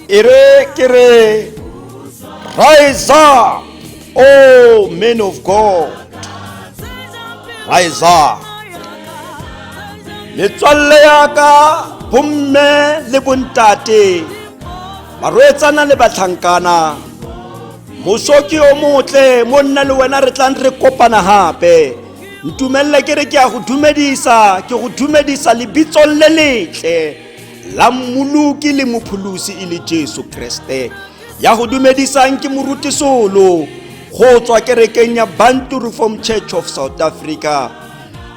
E re ke re, Rise up, oh men of God. Rise up. Metswalle ya ka, bomme le bontate, barwetsana le batlhankana, moso ke o motle mo nna le wena re tlang re kopana gape. Ntumelele ke re ke a go dumedisa, ke go dumedisa lebitsong le letle la Mmoloki le Mopholosi e le Jesu Kriste. Ya go dumedisang ke Moruti Solo go tswa kerekeng ya Bantu Reform Church of South Africa.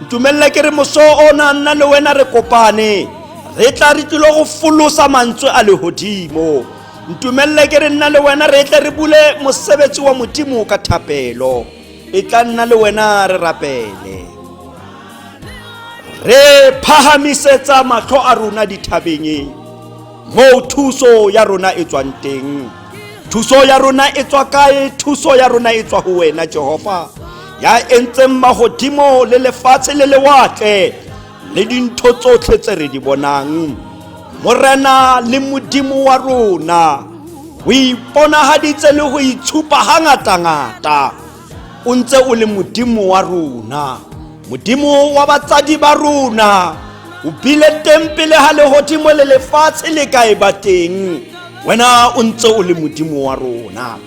Ntumelele ke re moso ona nna le wena re kopane, re tla re tlilo go folosa mantswe a lehodimo. Ntumelele ke re nna le wena re tle re bule mosebetsi wa Modimo ka thapelo. E tla nna le wena re rapele. Re phahamisetsa mahlo a rona dithabeng moo thuso ya rona e tswang teng. Thuso ya rona e tswa kae? Thuso ya rona e tswa ho wena Jehova, ya entseng mahodimo le lefatshe le lewatle le dintho tsotlhe tse re di bonang. Morena le Modimo wa rona, o iponahaditse le go itshupa hangatangata. O ntse o le Modimo wa rona, Modimo wa batsadi ba rona. O bile teng pele ga legodimo le lefatshe le ka e ba teng. Wena o ntse o le Modimo wa rona.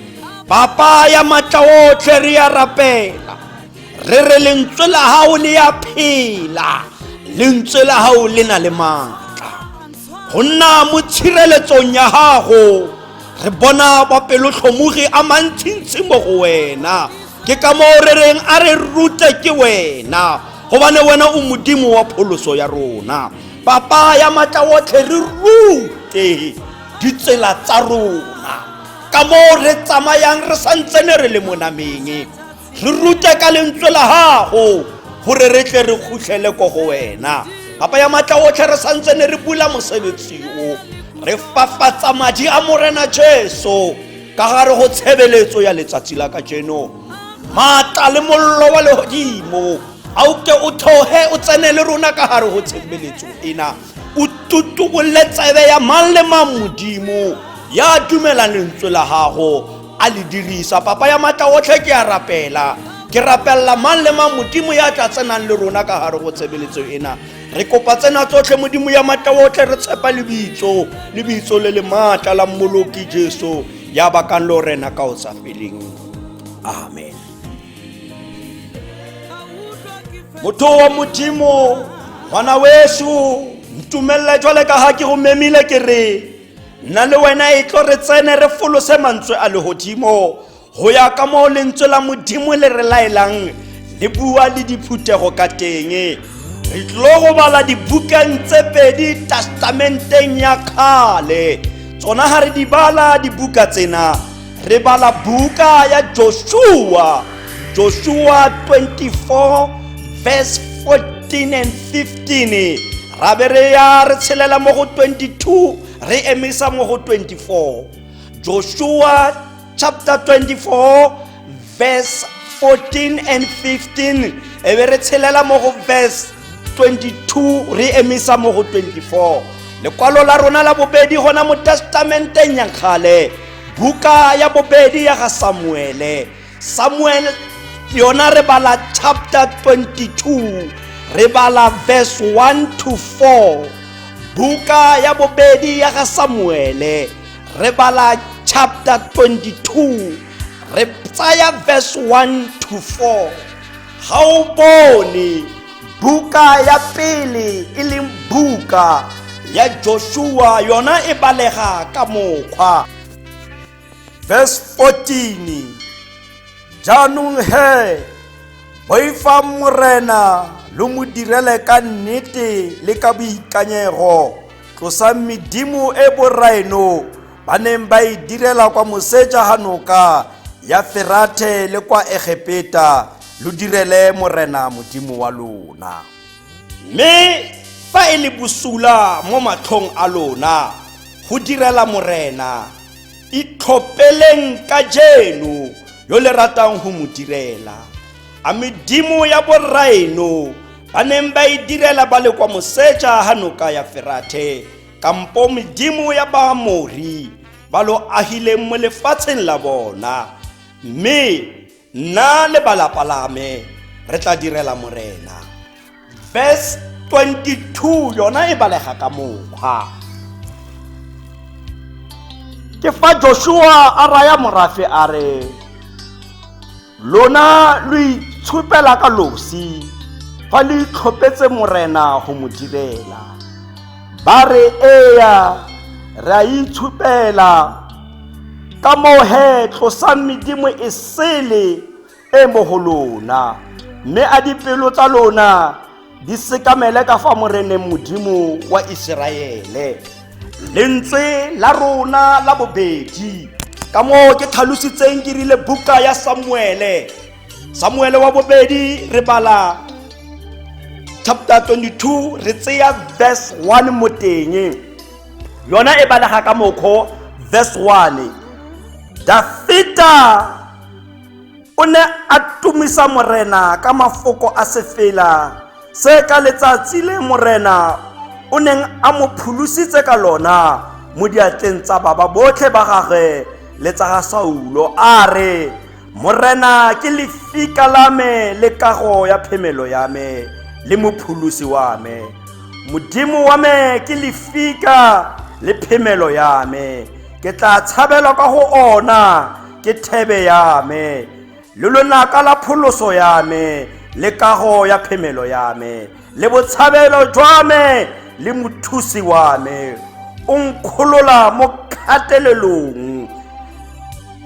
Papa ya matla otlhe, re ya rapela, re re lentswe la gago le ya phela, lentswe la gago le na le maatla go nna mo tshireletsong ya gago. Re bona ba pelotlhomogi a mantsintsi mo go wena, ke ka moo re reng a re rute ke wena, gobane wena o Modimo wa pholoso ya rona. Papa ya matla otlhe, re rute ditsela tsa rona, ka moo re tsamayang re santsene re le mo nameng. Re rute ka lentswe la gago gore re tle re khutlhele ko go wena. Papa ya matla otlhe, re santse ne re bula mosebetsi o, re fafatsa madi a Morena Jesu ka gare go tshebeletso ya letsatsi la kajeno. Maatla le mollo wa legodimo a o ke o theoge o tsene le rona ka gare go tshebeletso ena, o tutubolle tsebe ya mang le mang, Modimo, ya dumelang lentswe la gago a le dirisa. Papa ya matla otlhe, ke a rapela, ke rapelela mang le mang, Modimo, ya tla tsenang le rona ka gare go tshebeletso ena. Re kopa tsena tsotlhe, Modimo ya matla otlhe, re tshepa lebitso, lebitso le le maatla la Mmoloki Jesu, ya bakang le rena ka o sa feleng. Amen. Motho wa Modimo, ngwana weso, ntumelele jwale ka ga ke go memile, ke re nna le wena e tlo re tsene re folose mantswe a legodimo go ya ka moo lentswe la Modimo le re laelang le bua le diphuthego ka teng. Re tlo go bala dibukeng tse pedi testamenteng ya kgale. Tsona ga re di bala dibuka tsena, re bala buka ya Joshua, Joshua 24 verse 14 and 15, ra be re ya re tshelela mo go 22, re emisa mo go 24. Joshua chapter 24 verse 14 and 15, e be re tshelela mo go verse 22, re emisa mo go 24. Lekwalo la rona la bobedi gona mo testamenteng ya kgale, buka ya bobedi ya ga Samuele, Samuel yona re bala chapter 22, re bala verse 1 to 4. Buka ya bobedi ya ga Samuele, re bala chapter 22, re tsaya verse 1 to 4. Ga o bone buka ya pele e leng buka ya Joshua, yona e balega ka mokgwa verse 14: Jaanong he, boifang Morena, lo mo direle ka nnete le ka boikanyego. Tlosang medimo e borraeno ba neng ba e direla kwa moseja ga noka ya Ferathe le kwa Egepeta, lo direle Morena Modimo wa lona. Mme fa e le bosula mo matlhong a lona go direla Morena, itlhopeleng kajeno yo le ratang go mo direla, a medimo ya borraeno ba neng ba e direla ba le kwa moseja ga noka ya Ferathe, kampo medimo ya Baamori. ba lo agileng mo lefatsheng la bona mme nna le balapa la me re tla direla morena. Verse 22 yona e balega ka mokgwa. Ke fa Joshua a raya morafe a re, Lona lo itshupela ka losi fa lo itlhopetse morena go mo direla. Ba re, Eya, re a itshupela. Ka moo he, tlosang medimo e sele e mo go lona, mme a dipelo tsa lona di sekamele ka fa moreneng Modimo wa Iseraele. Lentswe la rona la bobedi, ka moo ke tlhalositseng ke rile buka ya Samuele, Samuele wa bobedi, re bala chapter 22, re tseya verse 1 mo teng. Yona e balega ka mokgo verse 1. Dafita o ne a tumisa morena ka mafoko a sefela se ka letsatsi le morena o neng a mo pholositse ka lona mo diatleng tsa baba botlhe ba gagwe le tsa ga Saulo, a re, Morena ke lefika la me le kago ya phemelo ya me le mopholosi wa me. Modimo wa me ke lefika le phemelo ya me, ke tla tshabelwa ka go ona, ke thebe ya me le lonaka la pholoso ya me le kago ya phemelo ya me le botshabelo jwa me le mothusi wa me, o nkgolola mo kgatelelong.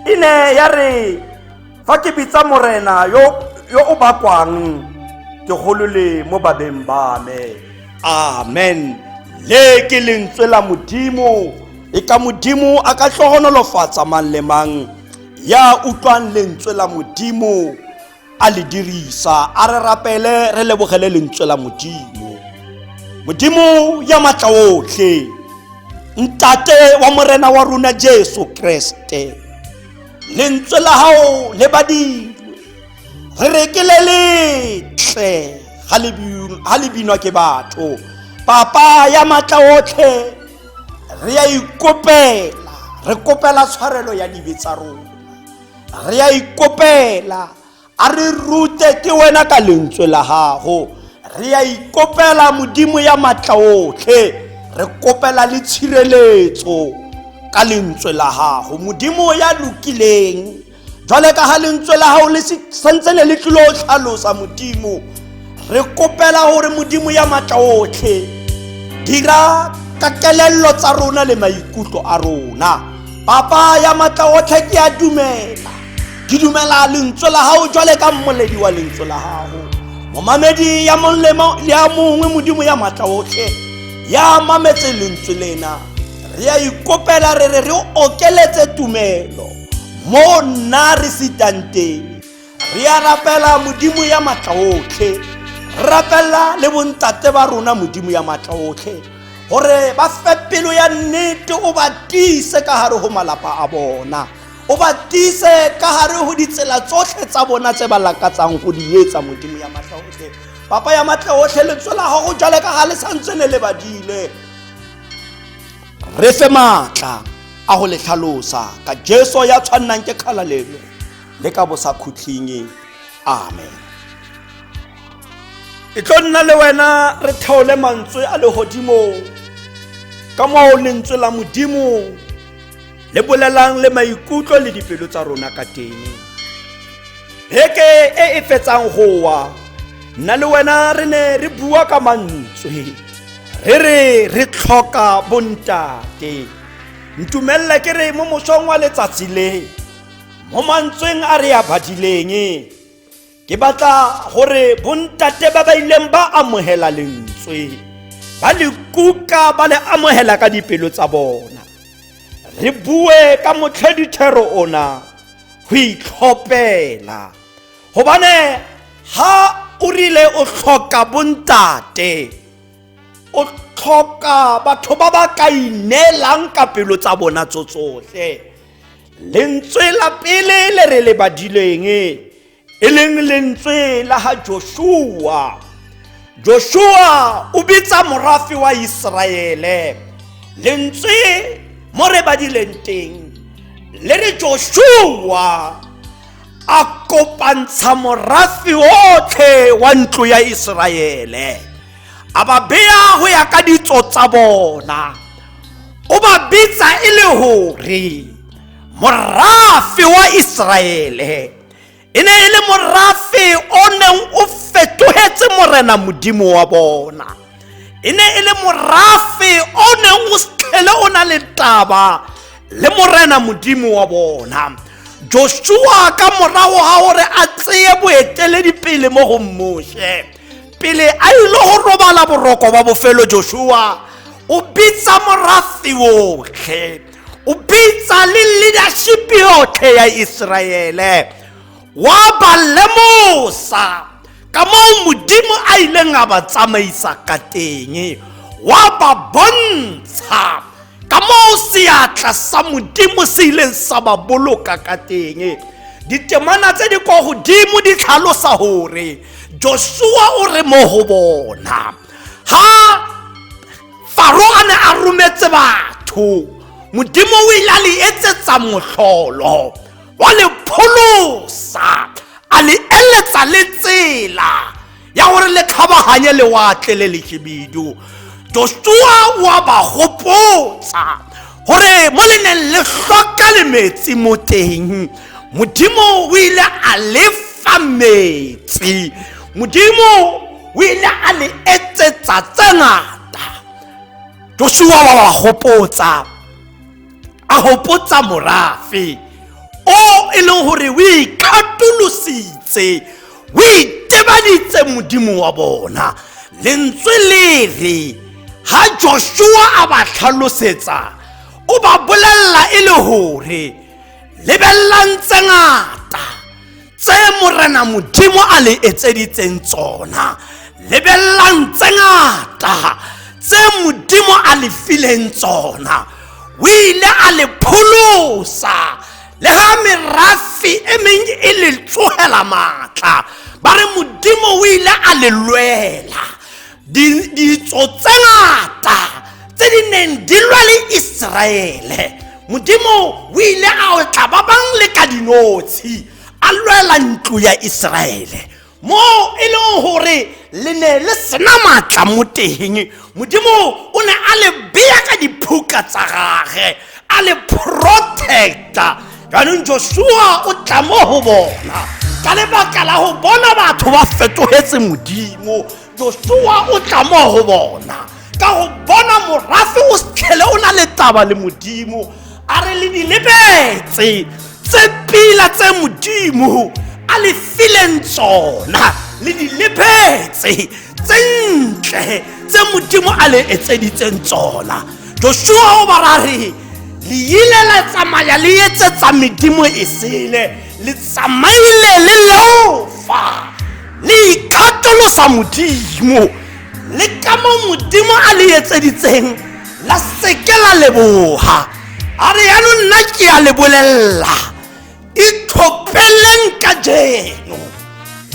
E ne ya re fa ke bitsa morena yo yo o bakwang, ke golole mo babeng ba me. Amen. Le ke lentswe la Modimo. E ka Modimo a ka hlohonolofatsa mang le mang ya utlwang lentswe la Modimo a le dirisa. A re rapele re lebogele lentswe la Modimo. Modimo ya matla otlhe, Ntate wa Morena wa rona Jesu Kreste, lentswe la gago le badilwe, re re ke le letle ga le binwa ke batho. Papa ya matla otlhe, re ya ikopela, re kopela tshwarelo ya dibe tsa rona, re ya ikopela, a re rute ke wena ka lentswe la gago. Re ya ikopela Modimo ya matla otlhe, re kopela le tshireletso ka lentswe la gago, Modimo ya lokileng. Jwale ka ga lentswe la gago le santse ne le tlilo tlhalosa, Modimo, re kopela gore Modimo ya matla otlhe, dira ka kelello tsa rona le maikutlo a rona. Papa ya matla otlhe, ke a dumela, ke dumela lentswe la gago jwale ka mmoledi wa lentswe la gago, momamedi ya mong le ya mongwe. Modimo ya matla otlhe ya mametse lentswe lena, re ya ikopela, re re re okeletse tumelo mo nna re sitang teng. Re ya rapela Modimo ya matla otlhe, re rapela le bontate ba rona, Modimo ya matla otlhe, gore ba fe pelo ya nnete, o ba tiise ka gare go malapa a bona, o ba tiise ka gare go ditsela tsotlhe tsa bona tse ba lakatsang go di etsa. Modimo ya matla otlhe, Papa ya matla otlhe, lentswe la gago jale ka ga le santse ne le badile, re fe maatla a go le tlhalosa ka Jesu ya tshwannang ke kgalalelo le ka bosakhutlhing. Amen. E tlo nna le wena re theole mantswe a legodimo ka moo lentswe la Modimo le bolelang le maikutlo le dipelo tsa rona ka teng. Beke e e fetsang go wa, nna le wena re ne re bua ka mantswe, re re re tlhoka bontate. Ntumelele ke re mo mosong wa letsatsi le, mo mantsweng a re a badileng, ke batla gore bontate ba ba ileng ba amogela lentswe, ba le kuka, ba le amogela ka dipelo tsa bona, re bue ka motlhedithero ona, go itlhopela. Gobane ha o rile o tlhoka bontate, o tlhoka batho ba ba ka ineelang ka pelo tsa bona tso tsotlhe. Lentswe la pele le re le badileng, e leng lentswe la ga Joshua. Joshua o bitsa morafe wa Iseraele. Lentswe Mo re badileng teng le re Joshua a kopantsha morafe otlhe wa ntlo ya Iseraele, a ba bea go ya ka ditso tsa bona. O ba bitsa e le gore morafe wa Iseraele e ne e le morafe o neng o fetogetse Morena Modimo wa bona. E ne e le morafe o neng o setlhele o na le taba le Morena Modimo wa bona. Joshua ka morago ga gore a tseye boeteledipele mo go Moshe, pele a ile go robala boroko ba bofelo, Joshua o bitsa morafe otlhe, o bitsa le leadership yotlhe ya Iseraele, wa ba lemosa ka moo Modimo a ileng a ba tsamaisa ka teng, wa ba bontsha ka moo seatla sa Modimo se ileng sa ba boloka ka teng. Ditemana tse di kwa godimo di tlhalosa gore Joshua o re mo go bona, ha Faro a ne a rometse batho, Modimo o ile a le etsetsa motlholo, wa le pholosa, a le eletsa le tsela ya gore le kgabaganye lewatle le lehibidu. Joshua o a ba gopotsa gore mo le neng le hloka le metsi mo teng, Modimo o ile a le fa metsi, Modimo o ile a le etsetsa tse ngata. Joshua wa ba gopotsa, a gopotsa morafe o e leng gore o ikgatolositse, o itebaditse Modimo wa bona. Lentswe le re ha Joshua a ba tlhalosetsa, o ba bolelela e le gore lebelelang tse ngata tse Morena Modimo a le etseditseng tsona, lebelelang tse ngata tse Modimo a le fileng tsona. O ile a le pholosa le ha merafe e meng e le tsogela maatla, ba re Modimo o ile a le lwela. Ditso tse ngata tse di neng di lwa le Iseraele, Modimo o ile a otla ba bang le ka dinotshi, a lwela ntlo ya Iseraele. Mo e leng gore le ne le sena maatla mo teng, Modimo o ne a le bea ka diphuka tsa gage, a le protecta. Jaanong Joshua o tla mo go bona ka lebaka la go bona batho ba fetogetse Modimo. Joshua o tla mo go bona ka go bona morafe o setlhele o na le taba le Modimo, a re le di lebetse tse pila tse Modimo a le fileng tsona, le di lebetse tse ntle tse Modimo a le etseditseng tsona. Joshua o ba ra re le ile la tsamaya le etsetsa medimo e sele, le tsamaile le leofa, le ikgatolosa Modimo, le ka mo Modimo a le etseditseng la seke la leboga. A re yaanong nna ke a le bolelela, itlhopeleng kajeno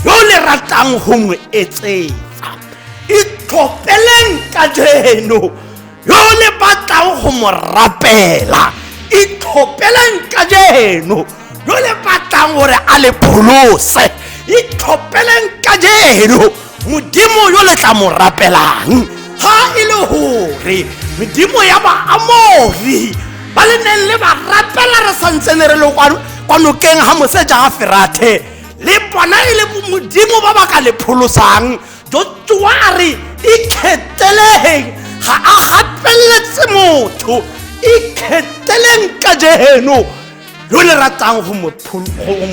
yo le ratang go mo etsetsa, itlhopeleng kajeno yo le batlang go mo rapela, itlhopeleng kajeno yo le batlang gore a le pholose, itlhopeleng kajeno Modimo yo le tla mo rapelang. Ha e le gore medimo ya Baamori ba le neng le ba rapela re santse ne re le kwa nokeng ga moseja ga Ferathe, le bona e le Modimo ba ba ka le pholosang, Joshua a re ikgeteleng, ga a gapeletse motho, ikgeteleng kajeno yo le ratang go mo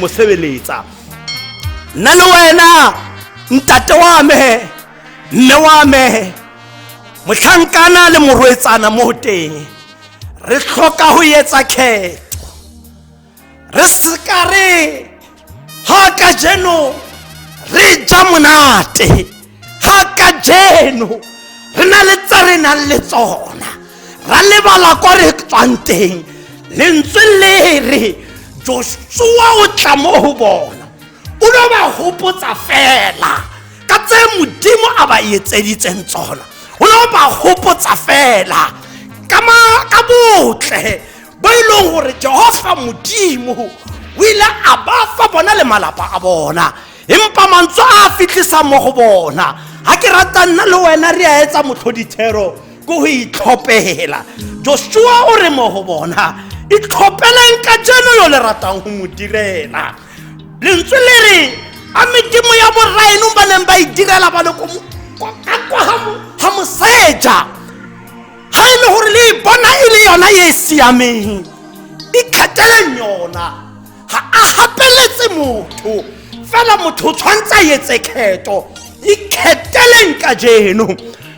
sebeletsa. Nna le wena, ntate wa me, mme wa me, motlhankana le morwetsana mo teng, re tlhoka go etsa kgetho. Re seka re ha kajeno re ja monate, ha kajeno re na le tse re nang le tsona, ra lebala kwa re tswang teng. Lentswe le re Joshua o tla mo go bona, o no ba gopotsa fela ka tse Modimo a ba etseditseng tsona, o no ba gopotsa fela Ka botle bo e leng gore Jehofa Modimo o ile a ba fa bona le malapa a bona, empa mantswe a a fitlhisang mo go bona ga ke rata nna le wena re a etsa motlhodithero ke go itlhopela. Joshua o re mo go bona, itlhopeleng ka jeno yo le ratang go mo direla. Lentswe le re a medimo ya borraeno ba neng ba e direla ba le ka kwa ga moseja, ga e le gore le e bona e le yona e e siameng, ikgetheleng yona. Ga a gapeletse motho, fela motho o tshwanetse a etse kgetho. Ikgetheleng ka jeno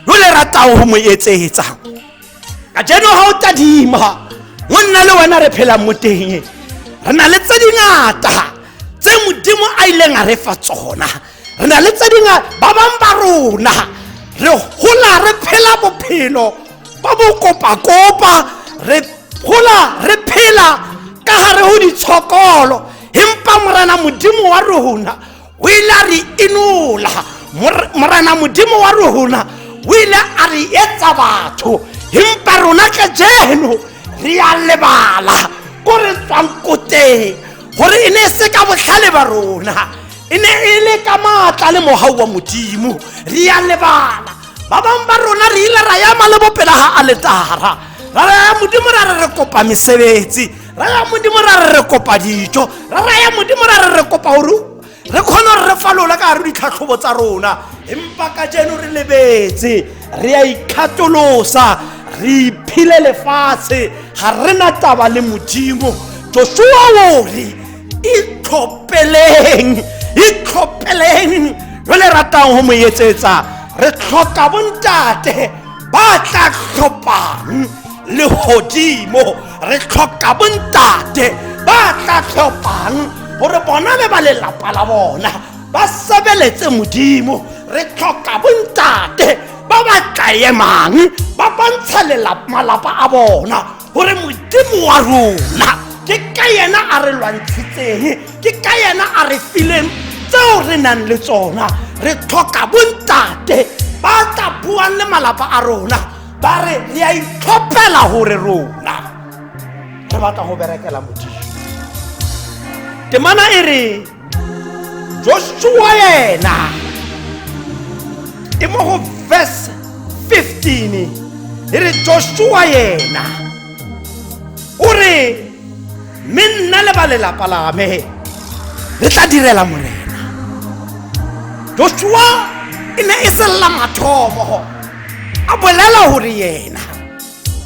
yo le ratang go mo etsetsa. Ka jeno ga o tadima mo nna le wena re phelang mo teng, re na le tse dingata tse Modimo a ileng a re fa tsona. Re na le tse dingata, ba bangwe ba rona re gola re phela bophelo ba bo kopa-kopa, re gola re phela ka gare go ditshokolo, empa Morena Modimo wa rona o ile a re inola. Morena Modimo wa rona o ile a re etsa batho, empa rona ka jeno re a lebala ko re tswang ko teng, gore e ne e se ka botlhale ba rona, e ne e le ka maatla le mogau wa Modimo. Re a lebala. Ba bangwe ba rona re ile ra ema le bopela ga aletara, ra raya Modimo ra re re kopa mesebetsi, ra ya Modimo ra re re kopa dijo, ra raya Modimo ra re re kopa gore re kgone gore re falola ka gare ditlhatlhobo tsa rona, empa ka jeno re lebetse, re a ikgatolosa, re iphile lefatshe, ga re na taba le Modimo. Joshua o re itlhopeleng, itlhopeleng yo le ratang go mo etsetsa. Re tlhoka bontate ba tla tlhopang legodimo, re tlhoka bontate ba tla tlhopang gore bona le ba lelapa la bona ba sebeletse Modimo. Re tlhoka bontate ba ba tla emang ba bontsha malapa a bona gore Modimo wa rona ke ka yena a re lwantshitseng, ke ka yena a re fileng tseo re nang le tsona. Re tlhoka bontate ba tla buang le malapa a rona ba re re a itlhophela gore rona re batla go berekela Modimo. Temana e re Joshua yena e mo go verse 15, e re Joshua yena o re mme nna le ba lelapa la me re tla direla Morena. Joshua e ne e sella mathomo a bolela gore yena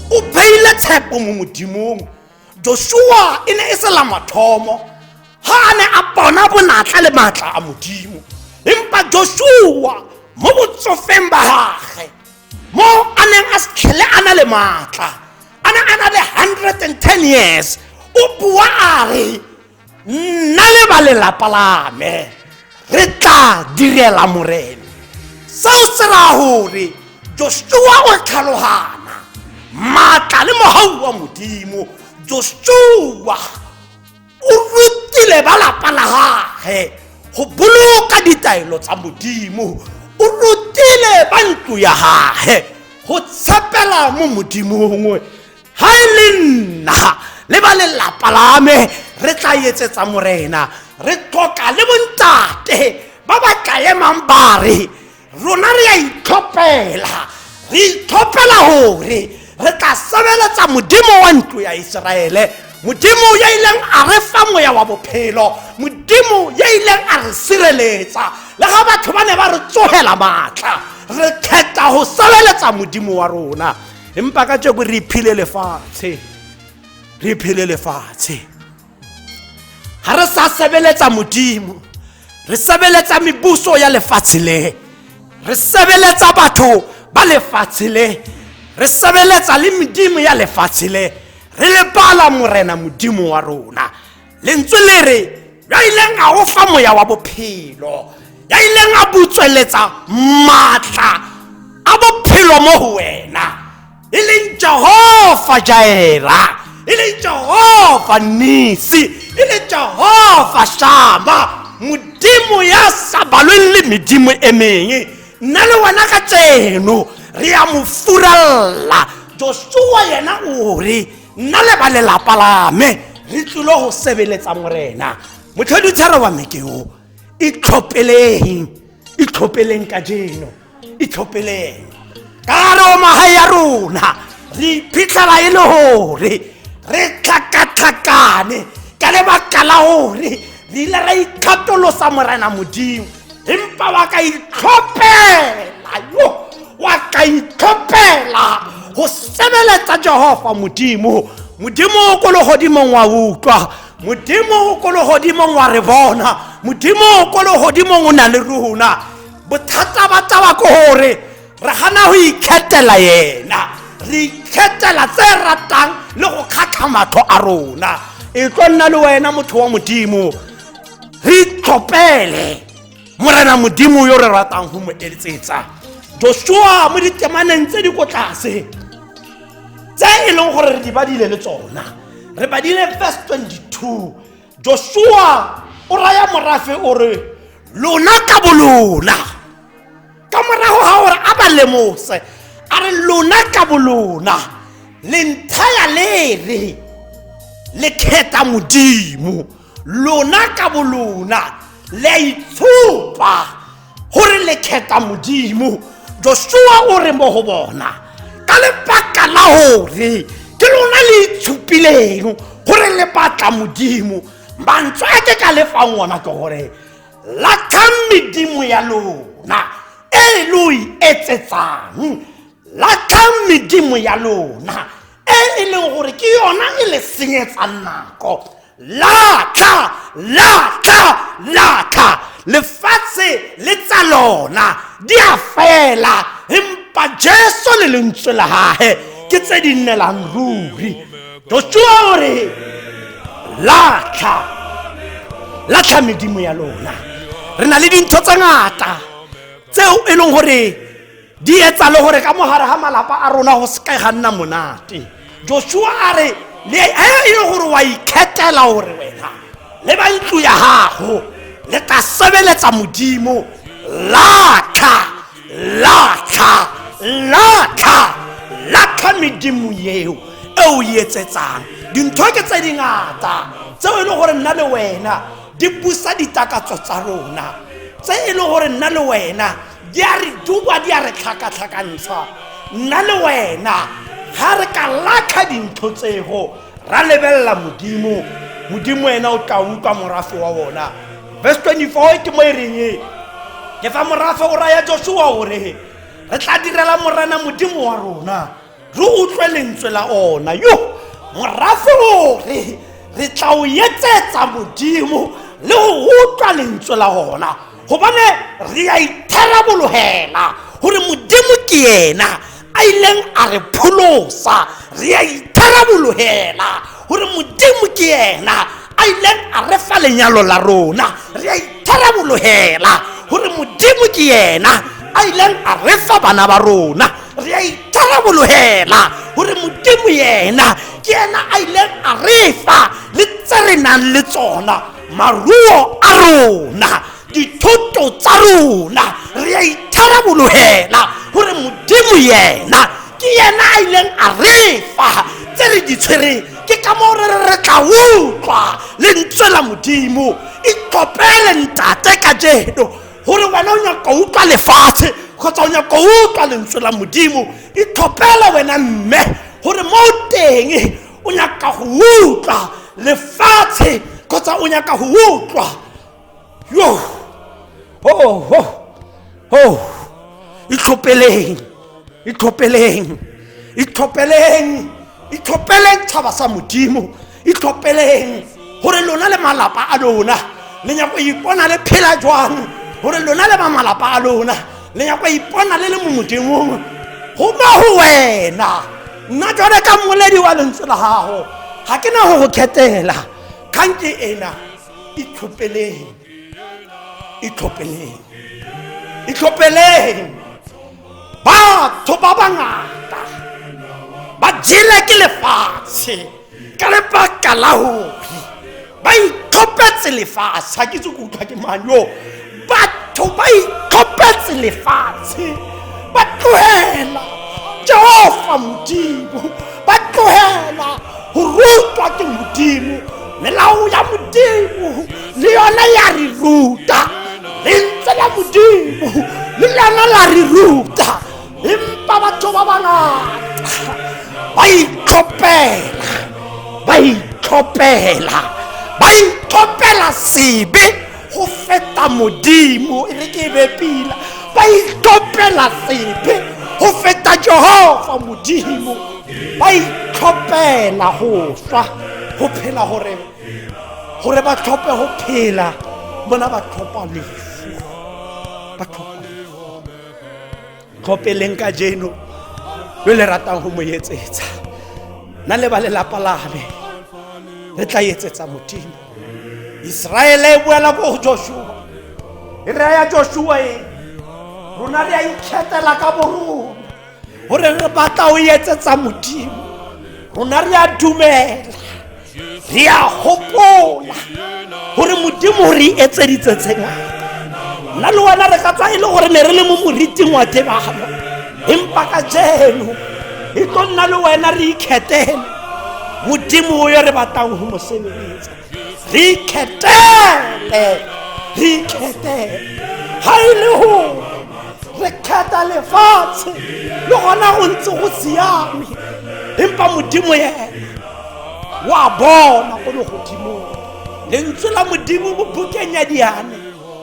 o beile tshepo mo Modimong. Joshua e ne e se la mathomo ga a ne a bona bonatla le maatla a Modimo, empa Joshua mo botsofeng ba gage, mo a neng a se tlhele a na le maatla, a ne a na le 110 years, o bua a re nna le ba lelapa la me re tla direla Morena. Seo se raya gore Joshua o tlhalogana maatla le mogau wa Modimo. Joshua o rutile ba lapa la gage go boloka ditaelo tsa Modimo, o rutile ba ntlo ya gage go tshepela mo Modimong. Ga e le nna le ba lelapa la me re tla etsetsa Morena. Re tlhoka le bontate ba ba tla emang ba re rona re a itlhophela, re itlhophela gore re tla sebeletsa Modimo wa ntlo ya Iseraele, Modimo ya ileng a re fa moya wa bophelo, Modimo ya ileng a re sireletsa le ga batho ba ne ba re tsogela maatla. Re kgetha go sebeletsa Modimo wa rona, empa ka tšeko re iphile lefatshe, re iphile lefatshe. Ga re sa sebeletsa Modimo, re sebeletsa mebuso ya lefatshe le, re sebeletsa batho ba lefatshe le, re sebeletsa le medimo ya lefatshe le, re lebala Morena Modimo wa rona. Lentswe le re ya ileng a o fa moya wa bophelo, ya ileng a butsweletsa maatla a bophelo mo go wena, e leng Jehofa Jaera, e leng Jehofa Nisi, e leng Jehofa Shama, Modimo ya sa balweng le medimo e mengwe. Nna le wena ka tseno re ya mo furalla. Joshua yena o re nna le ba lelapa la me re tlile go sebeletsa Morena. Motlhoditshara wa me ke o itlhopeleng, itlhopeleng kajeno, itlhopeleng ka gare o magae ya rona. Re iphitlhela e le gore re tlhakatlhakane ka lebaka la gore re ile ra ikgatolosa Morena Modimo, empa wa ka itlhopela yo wa ka itlhopela go sebeletsa Jehova Modimo. Modimo o ko legodimong wa utlwa, Modimo o ko legodimong wa re bona, Modimo o ko legodimong o na le rona. Bothata ba taba ke gore re gana go ikgethela yena, re ikgethela tse ratang le go kgatlha matlho a rona. E tlo nna le wena motho wa Modimo, re itlhopele Morena Modimo yo re ratang go mo eletsetsa. Joshua mo ditemaneng tse di ko tlase tse e leng gore re di badile le tsona, re badile verse 22, Joshua o raya morafe o re lona ka bolona, ka morago ga gore a ba lemose a re lona ka bolona le nthaya le re le kgetha Modimo, lona ka bolona le a itshupa gore le kgetha Modimo. Joshua o re mo go bona ka lebaka la gore ke lona le itshupileng gore le batla Modimo, mantswe a ke ka lefang ona ke gore latlhang medimo ya lona e lo e etsetsang, latlhang medimo ya lona e e leng gore ke yona e le senyetsang nako. Latlha, latlha, latlha lefatshe le tsa lona di a fela, empa Jesu le lentswe la gage ke tse di nnelang ruri. Joshua o re latlha, latlha medimo ya lona. Re na le dintho tse ngata tseo e leng gore di etsa le gore ka mogare ga malapa a rona go seka ga nna monate. Joshua a re le e le gore wa ikgethela gore wena le ba ntlo ya gago le tla sebeletsa Modimo, latlha, latlha, latlha, latlha medimo eo e o e etsetsang. Dintho ke tse dingata tseo e le gore nna le wena di busa ditakatso tsa rona, tse e le gore nna le wena di a re duba, di a re tlhakatlhakantsha. Nna le wena ga re ka latlha dintho tsego ra lebelela Modimo, Modimo ena o tla utlwa morafe wa ona. Verse 24 ke mo e reng ke fa morafe o raya Joshua o re re tla direla Morena Modimo wa rona, re utlwe lentswe la ona. Yo morafe o re re tla o etsetsa Modimo le go utlwa lentswe la ona, gobane re a itharabologela gore Modimo ke yena a ileng a re pholosa, re a itharabologela gore Modimo ke yena a ileng a re fa lenyalo la rona, re a itharabologela gore Modimo ke yena a ileng a re fa bana ba rona, re a itharabologela gore Modimo yena ke yena a ileng a re fa le tse re nang le tsona, maruo a rona, dithoto tsa rona. Re a itharabologela gore Modimo yena ke yena a ileng a re fa tse re di tshwereng. Ke ka moo re re re tla utlwa lentswe la Modimo. Itlhopele ntate kajeno gore wena o nyaka utlwa lefatshe kgotsa o nyaka utlwa lentswe la Modimo. Itlhopele wena mme gore mo teng o nyaka go utlwa lefatshe kgotsa o nyaka go utlwa yo. Oh, oh, oh. Itlhopeleng, itlhopeleng, itlhopeleng, itlhopeleng tšhaba sa Modimo, itlhopeleng gore lona le malapa a lona le nyako ipona le phela jwang, gore lona le ba malapa a lona le nyako ipona le le mo Modimong. Go mo go wena nna jwale ka mmoledi wa lentswe la gago ga ke na go go kgethela kgang ke ena. Itlhopeleng, itlhopeleng, itlhopeleng. Batho ba bangata ba jele ke lefatshe ka lebaka la gore ba itlhopetse lefatshe. Ga ke itse ke utlwa ke mang yo. Batho ba itlhopetse lefatshe, ba tlohela Jehova. Jehova Modimo, ba tlogela go rutwa ke Modimo. Melao ya Modimo le yona ya re ruta, lentswe la Modimo le lona la re ruta, empa batho ba bangata ba itlhopela, ba itlhopela, ba itlhopela sebe go feta Modimo. E re ke be pila, ba itlhopela sebe go feta Jehova Modimo, ba itlhopela go swa go phela, gore ba tlhope go phela, bona ba tlhopa lefu, ba tlhopa tlhopeleng ka jeno lo le ratang go mo etsetsa. Nna le ba lelapa la me re tla etsetsa Modimo. Iseraele e boela ko go Joshua, e raya Joshua e rona re a ikgethela ka borona gore re batla o etsetsa Modimo. Rona re a dumela, re a gopola gore Modimo re etseditse tse ngata. Nna le wena re ka tswa e le gore ne re le mo moriting wa tebalo, empa ka jeno e tlo nna le wena re ikgethele Modimo yo re batlang go mo sebeletsa. Re ikgethele, re ikgethele. Ga e le gore re kgetha lefatshe le gona go ntse go siame, empa Modimo yena wa bona ko legodimong. Lentswe la Modimo mo bukeng ya Diane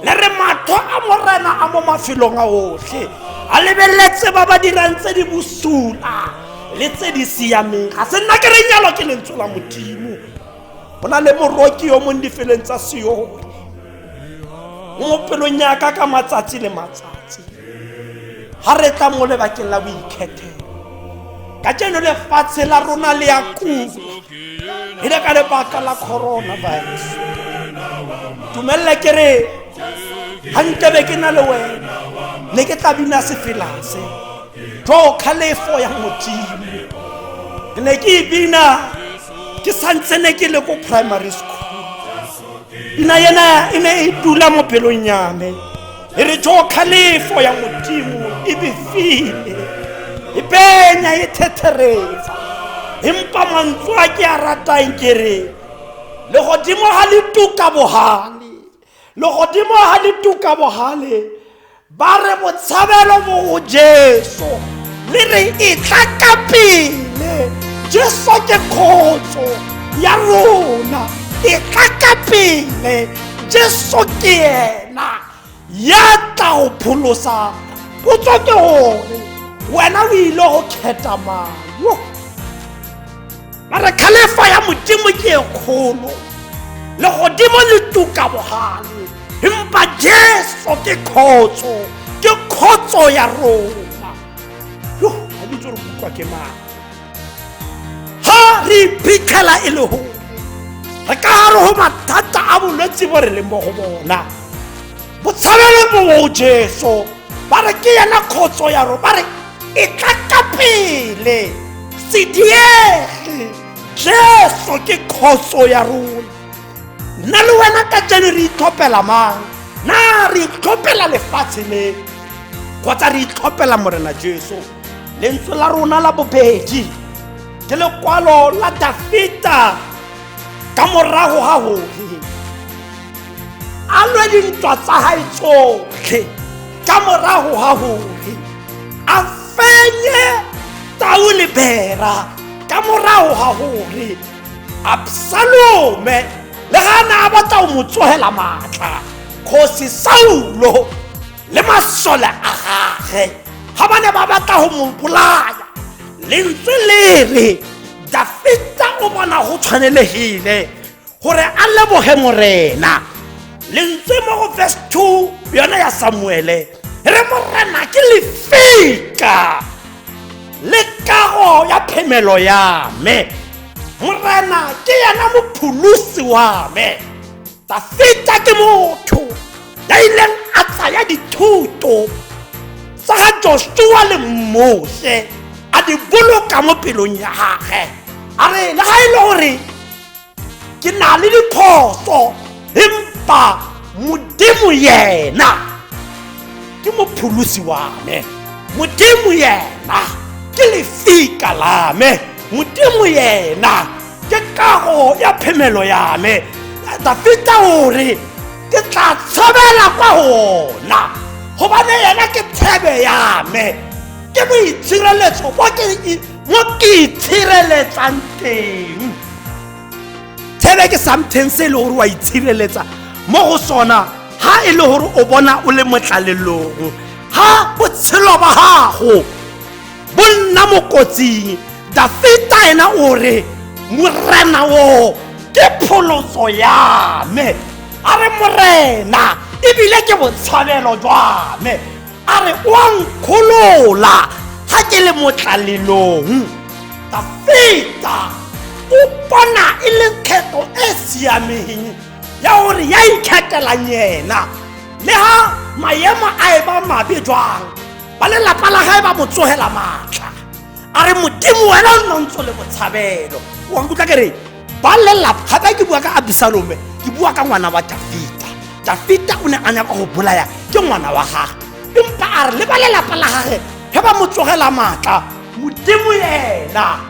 le re matlho a Morena a mo mafelong a otlhe, a lebeletse ba ba dirang tse di bosula le tse di siameng. Ga se nna ke re nyalo, ke lentswe la Modimo. Go na le moroki yo mong difeleng tsa Sione mo pelong yaka ka matsatsi le matsatsi. Ga re tla mo lebakeng la boikgethelo ka jeno, lefatshe la rona le ya kula e le ka lebaka la coronavirus. Dumelele ke re ga nkebe ke na le wena ne ke tla bina sefela se jo, kgalefo ya Modimo. Ke ne ke e bina ke santse ne ke le ko primary school. Pina ena e ne e dula mo pelong ya me, e re jo kgalefo ya Modimo e befile, e benya e thetheretsa, empa mantswe a ke a ratang ke re legodimo ga le tuka bogale, legodimo ga le tuka bogale, ba re botshabelo mo go Jesu, le re e tla ka pele. Jesu ke kgotso ya rona, e tla ka pele. Jesu ke yena ya tla go pholosa. Potso ke gore wena o ile go kgetha mang? Ba re kgalefo ya Modimo ke e kgolo, legodimo le tuka bogale, empa Jesu ke kgotso, ke kgotso ya rona. Yo ga ke itse gore kutlwa ke mang. Ga re iphitlhela e le gore re ka gare go mathata a bolwetse bo re leng mo go bona, botshabelo mo go Jesu, ba re ke yena kgotso ya rona, ba re e tla ka pele, se diege. Jesu ke kgotso ya rona. Nna le wena ka jeno re itlhopela mang? Na re itlhopela lefatshe le kgotsa re itlhopela Morena Jesu? Lentswe la rona la bobedi ke lekwalo la Dafita ka morago ga gore a lwe dintwa tsa gae tsotlhe, ka morago ga gore a fenye tau le bera, ka morago ga gore Absalome le ga na a batla go mo tsogela maatla, kgosi Saulo le masole a gage ga ba ne ba batla go mo bolaya, lentswe le re Dafita o bona go tshwanelegile gore a leboge Morena. Lentswe mo go verse 2 yona ya Samuele re Morena ke lefika le kago ya phemelo ya me, Morena ke yena mopholosi wa me. Dafita ke motho ya ileng a tsaya dithuto tsa ga Joshua le Moshe a di boloka mo pelong ya gage, a re le ga e le gore ke na le diphoso, empa Modimo yena ke mopholosi wa me, Modimo yena ke lefika. lefika la me, Modimo yena ke kago ya phemelo ya me. Dafita o re, Ke tla tshabela kwa go ona, gobane yena ke tshebe ya me, ke boitshireletso mo ke itshireletsang teng. Tshebe ke something se e le gore wa itshireletsa mo go sona ha e le gore o bona o le mo tlalelong, ha botshelo ba gago bo nna mo kotsing. Dafita ena o re, Morena o ke pholoso ya me. A re, Morena ebile ke botshabelo jwa me. A re, o a nkgolola ga ke le mo tlalelong. Dafita o bona e le kgetho e siameng ya gore ya ikgethelang yena, le ha maemo a e ba mabe jwang, ba lelapa la gae ba mo tsogela maatla. A re, Modimo wena o nna o ntse o le botshabelo. Wa nkutlwa ke re ba lelapa gape ke bua ka Abisalome, ke bua ka ngwana wa Dafita. Dafita o ne a nyaka go bolaya ke ngwana wa gagwe, empa a re le ba lelapa la gage ge ba mo tsogela maatla, Modimo yena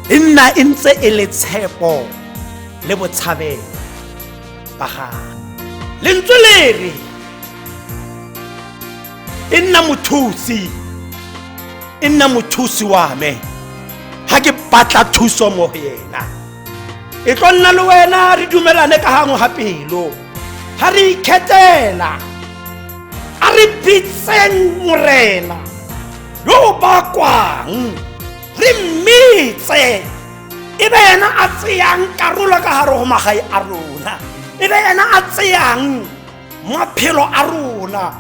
e nna e ntse e le tshepo le botshabelo ba gagwe. Lentswe le re e nna mothusi, e nna mothusi wa me ga ke batla thuso mo go yena. E tlo nna le wena re dumelane ka gangwe ga pelo ga re ikgethela. A re bitseng Morena yo o bakwang, re mmitse e be yena a tseyang karolo ka gare go magae a rona, e be yena a tseyang maphelo a rona.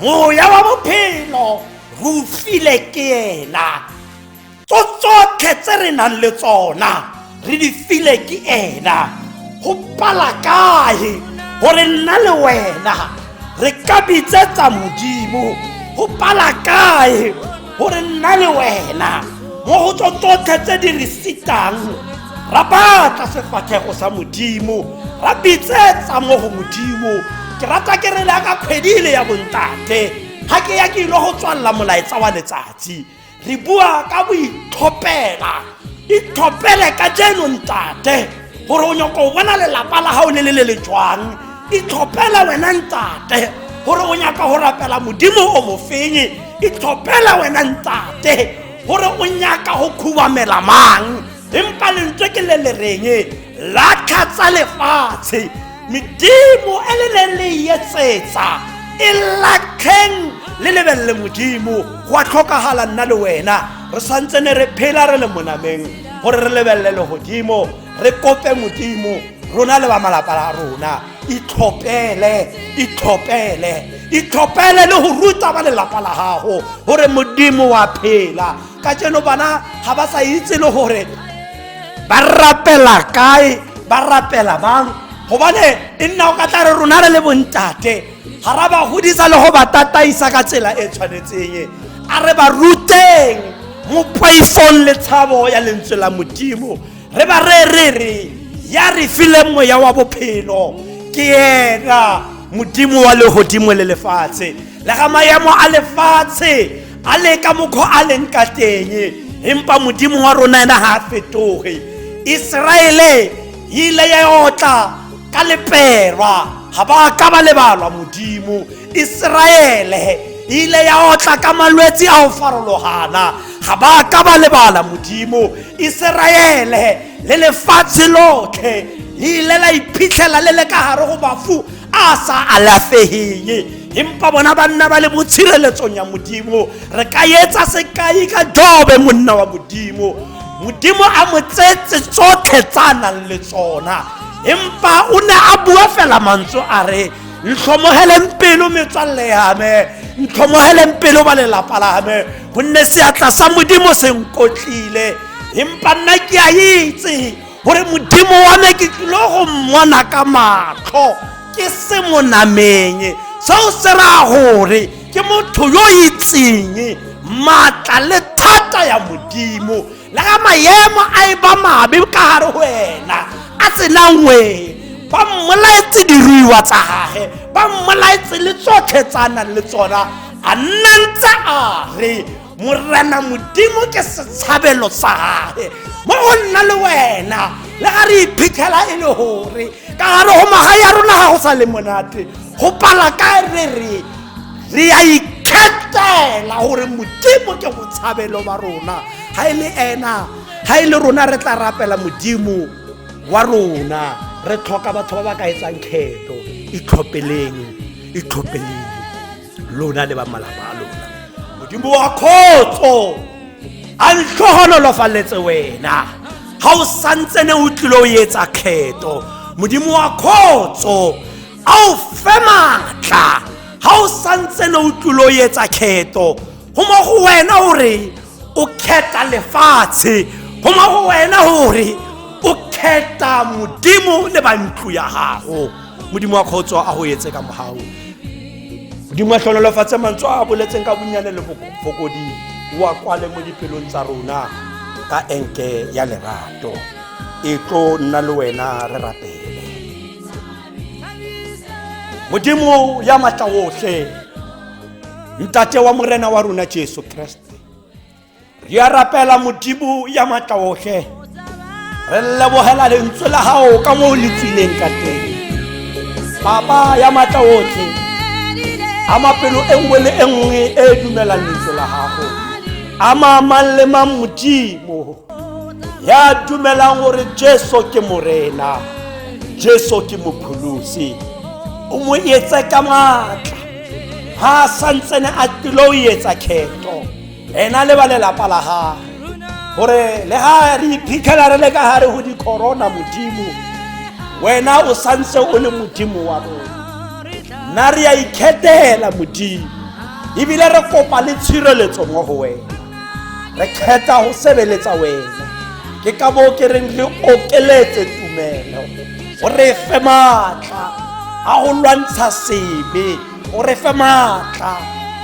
Moya wa bophelo re o file ke yena, tso tsotlhe tse re nang le tsona re di file ke ena. Go pala kae gore nna le wena re ka bitsetsa Modimo? Go pala kae gore nna le wena mo go tso tsotlhe tse di re sitang ra batla sefatlhego sa Modimo, ra bitsetsa mo go Modimo? Ke rata ke re le ka kgwedi ile ya bontate, ga ke ya ke ile go tswalela molaetsa wa letsatsi, re bua ka boitlhophela. Itlhophele ka jeno ntate gore o nyaka go bona lelapa la gago le le le le jwang. Itlhophele wena ntate gore o nyaka go rapela Modimo o mofenye. Itlhophele wena ntate gore o nyaka go khubamela mang. Empa lentswe ke le le reng, latlha tsa lefatshe, medimo e le neng le etsetsa e latlheng, le lebelele Modimo. Go a tlhokagala nna le wena re santse ne re phela re le monameng gore re lebelele legodimo, re kope Modimo rona le ba malapa a rona. Itlhophele, itlhophele, itlhophele le go ruta ba lelapa la gago gore Modimo wa phela. Ka jeno bana ga ba sa itse le gore ba rapela kae, ba rapela bang, gobane e nna o ka tla re rona re le bontate ga ra ba godisa le go ba tataisa ka tsela e tshwanetseng. A re ba ruteng mo poifong le tshabo ya lentswe la Modimo, re ba re re re ya re fileng moya wa bophelo ke yena Modimo wa legodimo le lefatshe. Le ga maemo a lefatshe a le ka mokgwa a leng ka teng, empa Modimo wa rona ena ga a fetoge. Iseraele e ile ya otla ka leperwa, ga ba ka ba lebalwa Modimo. Iseraele e ile ya otla ka malwetse a go farologana, ga ba ka ba lebala Modimo. Iseraele le lefatshe lotlhe le ile la iphitlhela le le ka gare go bafu a sa alafegeng, empa bona ba nna ba le mo tshireletsong ya Modimo. Re ka etsa sekai ka Jobe, monna wa Modimo. Modimo a mo tsetse tsotlhe tsa a nang le tsona, empa o ne a bua fela mantswe a re, ntlhomogeleng pelo metswalle ya me, ntlhomogeleng pelo ba lelapa la me, gonne seatla sa Modimo se nkotlile. Empa nna ke a itse gore Modimo wa me ke tlile go mmona ka matlho, ke se mo nameng. Seo se raya gore ke motho yo itseng maatla le thata ya Modimo, le ga maemo a e ba mabe ka gare go ena a tsena nngwe, ba mmolaetse diruiwa tsa gage, ba mmolaetse le tsotlhe tsa a nang le tsona, a nna ntse a re Morena Modimo ke setshabelo sa gage mo go nna le wena. Le ga re iphitlhela e le gore ka gare go magae ya rona ga go sa le monate, go pala ka re re re a ikgethela gore Modimo ke botshabelo ba rona. Ga e le ena, ga e le rona, re tla rapela Modimo wa rona. Re tlhoka batho ba ba ka etsang kgetho. Itlhopeleng, itlhopeleng lona le ba malapa a lona. Modimo wa khotso a ntlhogonolofaletse wena ga o santsene o tlile o etsa kgetho. Modimo wa khotso a o fe maatla ga o santsene o tlile o etsa kgetho. Go mo go wena gore o kgetha lefatshe, go mo go wena gore o kgetha Modimo le ba ntlo ya gago. Modimo wa khotso a go etse ka mogau. Modimo a tlhonolofatse mantswe a a boletseng ka bonnyane le bofokodi, o a kwale mo dipelong tsa rona ka enke ya lerato. E tlo nna le wena re rapele. Modimo ya matla otlhe, Ntate wa Morena wa rona Jesu Kriste, re a rapela. Modimo ya matla otlhe, re lebogela lentswe la gago ka moo le tswileng ka teng. Papa ya matla otlhe, ama pelo e nngwe le e nngwe e e dumelang lentswe la gago. Ama mang le mang, Modimo, ya dumelang gore Jesu ke Morena, Jesu ke Mopholosi. O mo etse ka maatla ga a santsene a tlile o etsa kgetho, ena le ba lelapa la gage, gore le ga re iphitlhela re le ka gare go di-corona, Modimo, wena o santse o le Modimo wa rona. Nna re a ikgethela, Modimo, ebile re kopa le tshireletso mo go wena. Re kgetha go sebeletsa wena. Ke ka moo ke reng re okeletse tumelo, o re fe maatla a go lwantsha sebe, o re fe maatla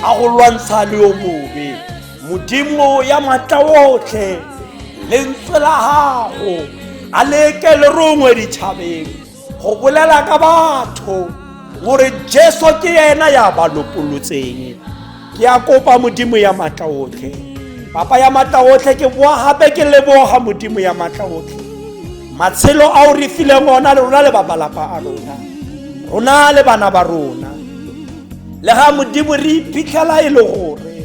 a go lwantsha le yo mobe. Modimo ya maatla otlhe, lentswe la gago a leke le rongwe ditšhabeng go bolela ka batho gore Jesu ke ena ya ba lopolotseng. Ke a kopa, Modimo ya maatla otlhe, Papa ya maatla otlhe, ke boa gape ke leboga, Modimo ya maatla otlhe, matshelo a o re fileng ona le rona le ba malapa a rona, rona le bana ba rona. Le ga, Modimo, re iphitlhela e le gore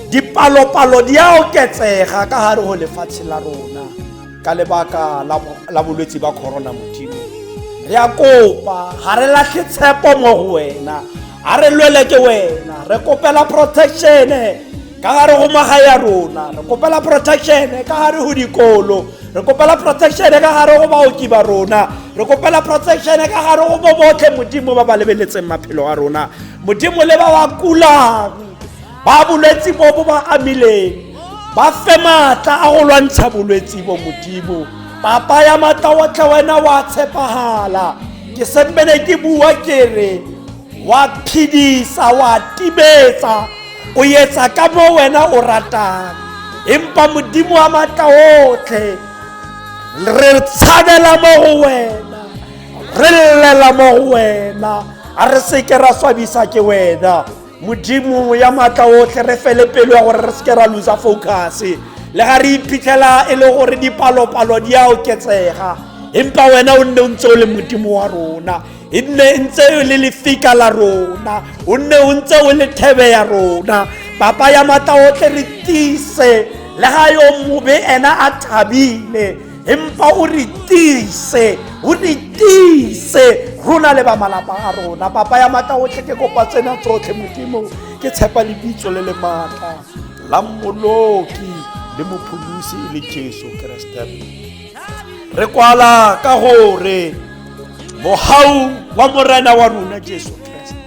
dipalopalo di a oketsega ka gare go lefatshe la rona ka lebaka la bolwetse ba corona, Modimo, re a kopa, ga re latlhe tshepo mo go wena. A re lwele ke wena. Re kopela protection ka gare go magae ya rona, re kopela protection ka gare go dikolo, re kopela protection ka gare go baoki ba rona, re kopela protection ka gare go bo botlhe, Modimo, ba ba lebeletseng maphelo a rona. Modimo, le ba ba kulang, ba bolwetse bo bo ba amileng, ba fe maatla a go lwantsha bolwetse bo. Modimo, Papa ya maatla otlhe, wena wa tshepagala. Ke sempene ke bua ke re wa phedisa, wa timetsa, o etsa ka mo wena o ratang. Empa Modimo wa maatla otlhe, re tshabela mo go wena, re llela mo go wena. A re seke ra swabisa ke wena, Modimo ya maatla otlhe. Re fele pelo ya gore re seke ra losa focus le ga re iphitlhela e le gore dipalopalo di a oketsega, empa wena o nne o ntse o le Modimo wa rona, e nne ntse o le lefika la rona, o nne o ntse o le thebe ya rona. Papa ya maatla otlhe, re tiise le ga yo mobe ena a thabile, empa o re tiise, o re tiise rona le ba malapa a rona. Papa ya maatla otlhe, ke kopa tsena tsotlhe, Modimo, ke tshepa lebitso le le maatla la Mmoloki le Mopholosi e le Jesu Kriste. Re kwala ka gore mogau wa Morena wa rona Jesu Kriste,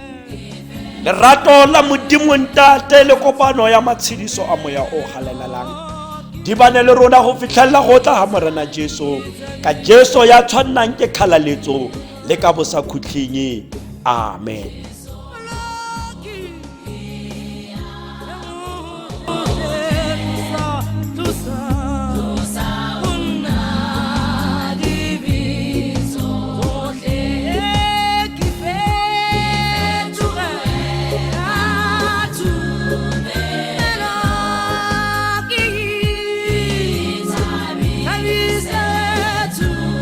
lerato la Modimo Ntate le kopano ya matshediso a Moya o galelelang di bane le rona go fitlhelela go tla ga Morena Jesu. Ka Jesu ya tshwannang ke kgalaletso le ka bosakhutlheng. Amen.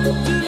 Modimo.